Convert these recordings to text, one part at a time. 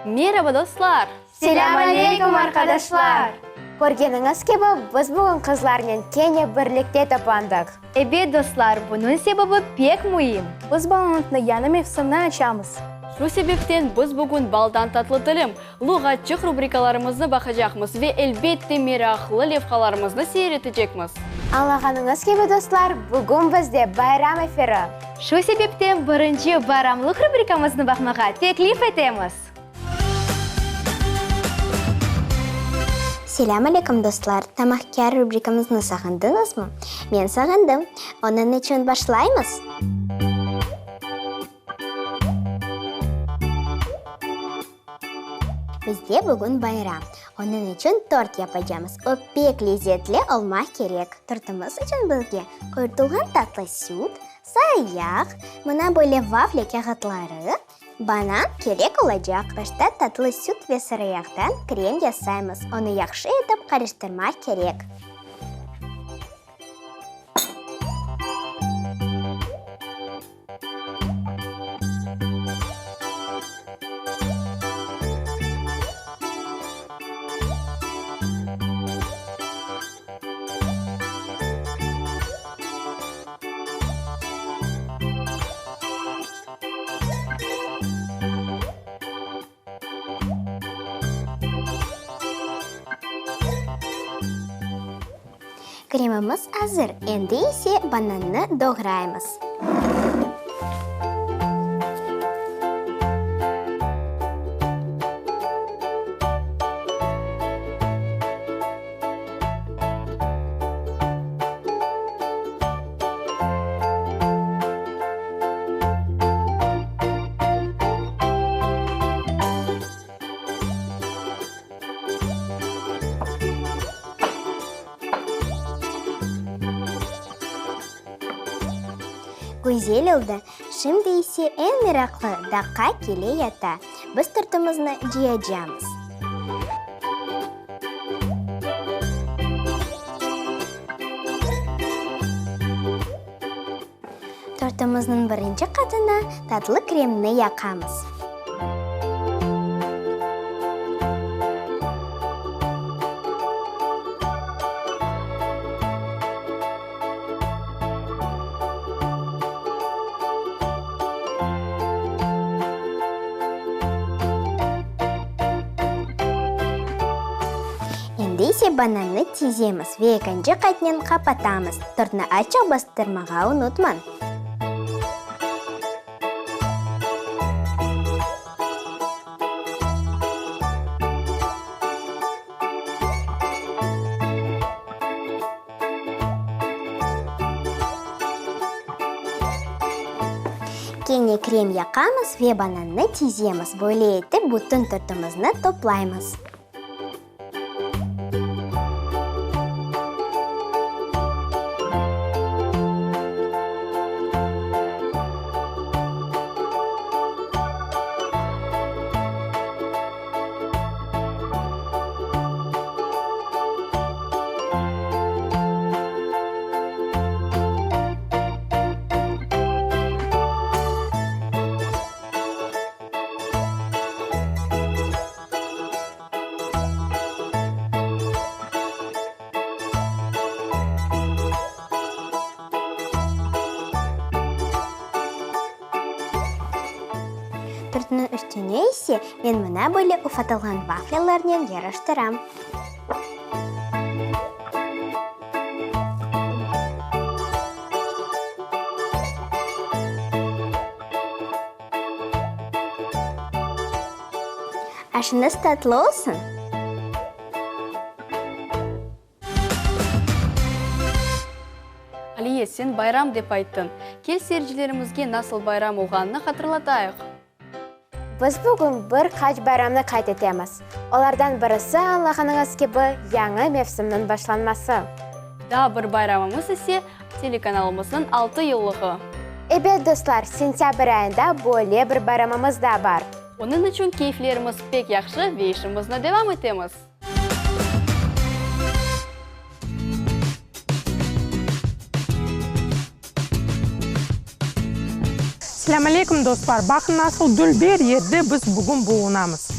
Meraba, dostlar! Selâm aleyküm, arqadaşlar! Körgeniñiz kibi, biz bugün qızlarnen kene birlikte toplandıq. Ebet, dostlar, bunıñ sebebi pek müim. Biz balanıtnı yañı mevsimni açamız. Şu sebepten biz bugün Baldan tatlı tilim, Luğatçıq rubrikalarımıznı baqacaqmız ve, elbette, meraqlı levhalarımıznı seyir etecekmiz. Añlağanıñız kibi, dostlar, bugün bizde bayram efiri. Şu sebepten birinci bayramlıq rubrikamıznı baqmağa teklif etemiz. Selâm aleyküm, dostlar! Tamahkâr rubrikamıznı sağındıñızmı? Men sağındım. Onıñ içün başlaymız! Bizde bugün bayram. Onıñ içün tort yapacamız. O pek lezetli olmaq kerek. Tortımız içün bizge qoyurtılğan tatlı süt, sarı yağ, mına böyle vafli kâğıtları, banan kerek olacaq. Başta tatlı süt ve sarı yağdan krem yasaymız. Onı yahşı etip qarıştırmaq kerek. Kremimiz azır, endi ise banannı doğraymız. Güzel oldı. Şimdi ise eñ meraqlı daqqa kele yata, biz tortımıznı cıyacamız. Tortımıznıñ birinci qatına tatlı kremni yaqamız. Endi ise banannı tizemiz ve ekinci qatnen qapatamız. Tortnı açıq bastırmağa unutmañ. Kene krem yaqamız ve banannı tizemiz. Böyle etip bütün tortımıznı toplaymız. Tortnıñ üstüne ise men mına böyle ufatılğan vaflilernen yaraştıram. Aşıñız tatlı olsun! Aliye, sen bayram dep ayttıñ. Kel seyircilerimizge nasıl bayram olğanını hatırlatayıq. Biz bugün bir qaç bayramnı qayd etemiz. Olardan birisi, añlağanıñız kibi, yañı mevsimniñ başlanması. Daa bir bayramımız ise, telekanalımıznıñ altı yıllığı. Ebet, dostlar, sentâbr ayında böyle bir bayramımız da bar. Onıñ içün keyflerimiz pek yahşı ve işimizni devam etemiz. Selâm aleyküm, dostlar! Baqın, nasıl dülber yerde biz bugün bulunamız.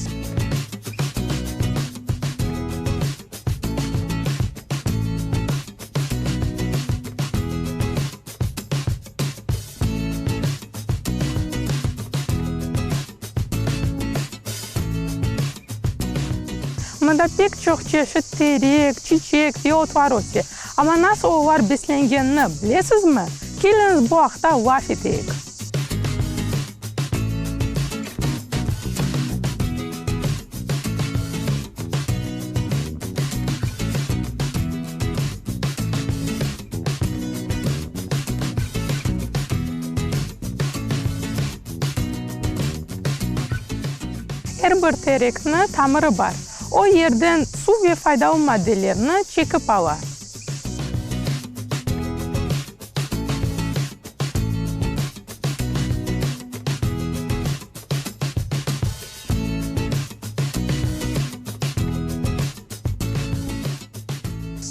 Mında pek çoq çeşit terek, çiçek ve otlar öse. Amma nasıl olar beslengenini bilesizmi? Keliñiz bu aqta laf eteyik. Er bir terekni tamırı bar. O yerden suv ve faydalı maddelerni çekip ala.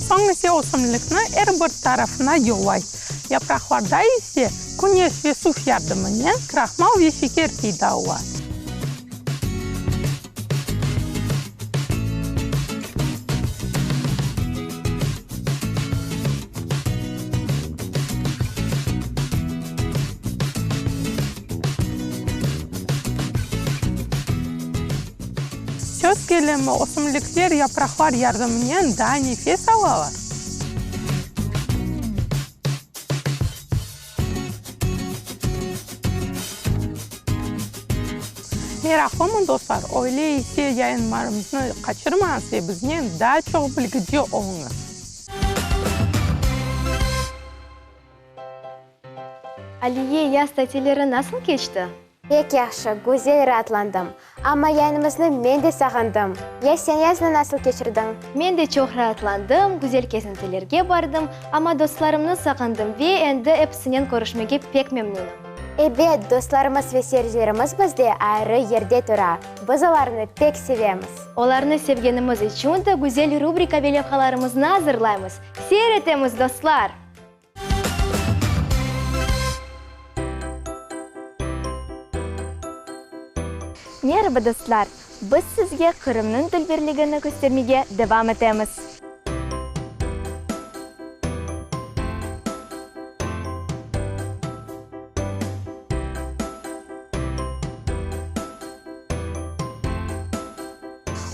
Soñ ise ösümlikni er bir tarafına yollay. Yapraqlarda ise küneş ve suv yardımınen krahmal ve şeker peyda ola. Söz kelimi, ösümlikler yapraqlar yardımınen daa nefes alalar. Meraqlımı, dostlar? Öyle ise yayınlarımıznı qaçırmañız ve biznen daa çoq bilgici oluñız. Aliye, yaz tatilleri nasıl keçti? Pek yahşı, güzel raatlandım. Amma yayınımıznı men de sağındım. Ya sen yaznı nasıl keçirdiñ? Men de çoq raatlandım, güzel kezintilerge bardım, amma dostlarımnı sağındım ve endi episinen körüşmege pek memnünim. Ebet, dostlarımız ve seyircilerimiz bizde ayrı yerde tura. Biz olarnı pek sevemiz. Olarnı sevgenimiz içün de güzel rubrika ve levhalarımıznı azırlaymız. Seyir etemiz, dostlar! Meraba, dostlar! Biz sizge Qırımnıñ dülberligini köstermege devam etemiz.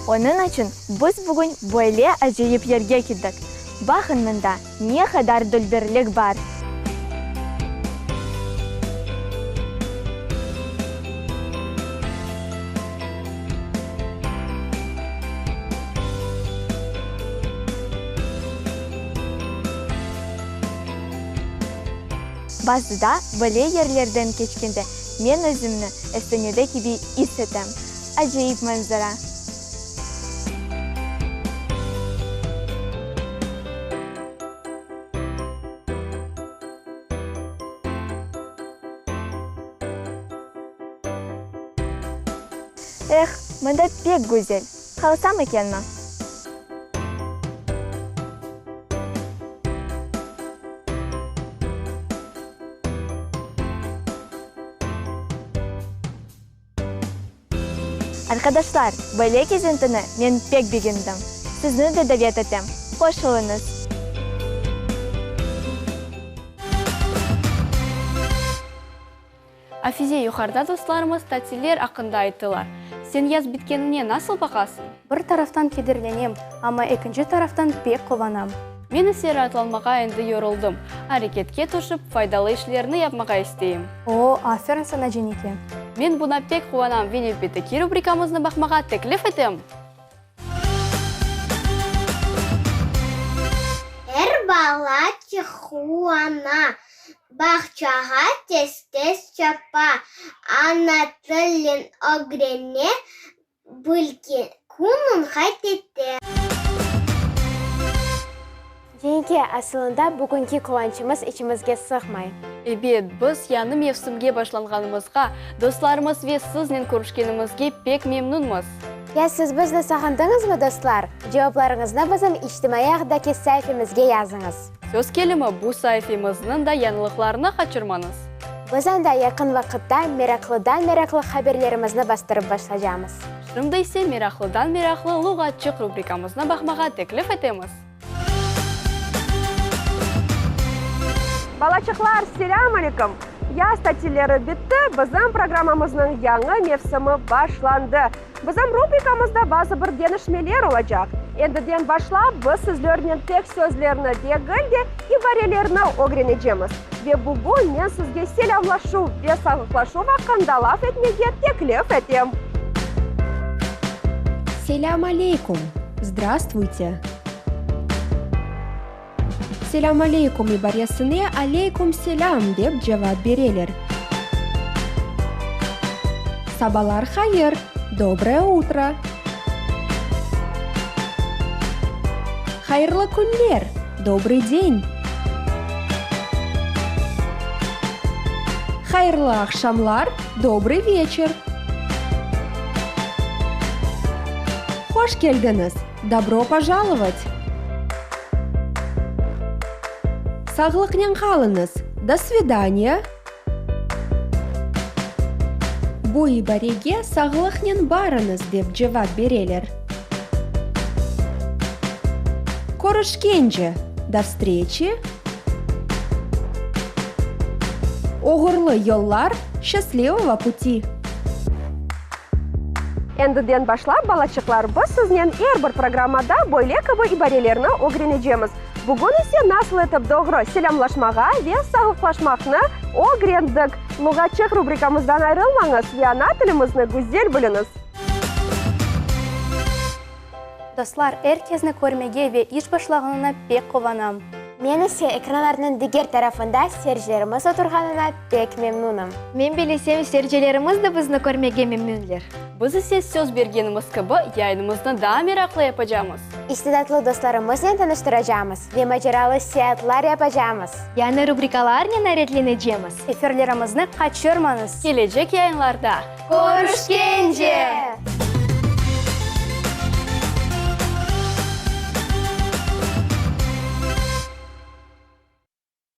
Onıñ içün biz bugün böyle acayip yerge keldik. Baqıñ mında, ne qadar dülberlik bar! Bazıda böyle yerlerden keçkende men özümni efsanede kibi is etem. Acayip manzara! Eh, mında pek güzel! Qalsam ekenmi? Arqadaşlar, böyle kezintini men pek begendim. Sizni de davet etem, qoşulıñız! Afize, yuqarıda dostlarımız tatiller aqqında ayttılar. Sen yaz bitkenine nasıl baqasıñ? Bir taraftan kederlenem, amma ekinci taraftan pek quvanam. Men ise raatlanmağa endi yoruldım. Areketke tüşip, faydalı işlerni yapmağa isteyim. O, aferin sana, Cenike! Men buna pek quvanam ve nevbetteki rubrikamıznı baqmağa teklif etem! Er bala quvana, bağçağa tez-tez çapa, ana tilin ögrene, bilgi künün qayd ete. Cenike, asılında bugünki quvançımız içimizge sığmay. Ebet, biz yañı mevsimge başlanğanımızğa, dostlarımız ve siznen körüşkenimizge pek memnünmiz. Ya siz bizni sağındıñızmı, dostlar? Cevaplarıñıznı bizim içtimaiy ağdaki saifemizge yazıñız. Söz kelimi, bu saifemizniñ da yañılıqlarını qaçırmañız. Biz anda yaqın vaqıtta meraqlıdan-meraqlı haberlerimizni bastırıp başlacamız. Şimdi ise meraqlıdan-meraqlı Luğatçıq rubrikamıznı baqmağa teklif etemiz. Balaçıqlar, selâm aleyküm! Yaz tatilleri bitti, bizim programmamıznıñ yañı mevsimi başlandı. Bizim rubrikamızda bazı bir deñişmeler olacaq. Endiden başlap, biz sizlernen tek sözlerni degil de, ibarelerni ögrenecemiz. Ve bugün men sizge selâmlaşuv ve sağlıqlaşuv aqqında laf etmege teklif etem. Selâm aleykum! Zdravstvuyte! Selâm aleykum ibaresine aleykum selâm dep cevap bereler. Sabalar hayır! Dobroye utro! Hayırlı künler! Dobrıy den! Hayırlı aqşamlar! Dobrıy veçer! Hoş keldiñiz! Dobro pojalovat! Sağlıqnen qalıñız! Do svidaniya! Bu ibarege sağlıqnen barıñız dep cevap bereler. Körüşkence! Do vstreçi! Oğurlı yollar, Şçastlivogo puti! Endiden başlap, balaçıqlar, biz siznen er bir programmada böyle kibi ibarelerni ögrenecemiz. Bugün ise nasıl etip doğru selâmlaşmağa ve sağlıqlaşmaqnı ögrendik. Luğatçıq rubrikamızdan ayrılmañız ve ana tilimizni güzel biliñiz! Dostlar, er kesni körmege ve iş başlağanına pek quvanam. Men ise ekranlarnıñ diger tarafında seyircilerimiz oturğanına pek memnunım. Men bilesem, seyircilerimiz de bizni körmege memnünler. Biz ise söz bergenimiz kibi, yayınımıznı daa meraqlı yapacamız. İstidatlı dostlarımıznen tanıştıracamız ve maceralı seyaatlar yapacamız. Yañı rubrikalarnen aretlenecemiz. Efirlerimizni qaçırmañız! Kelecek yayınlarda. Körüşkence!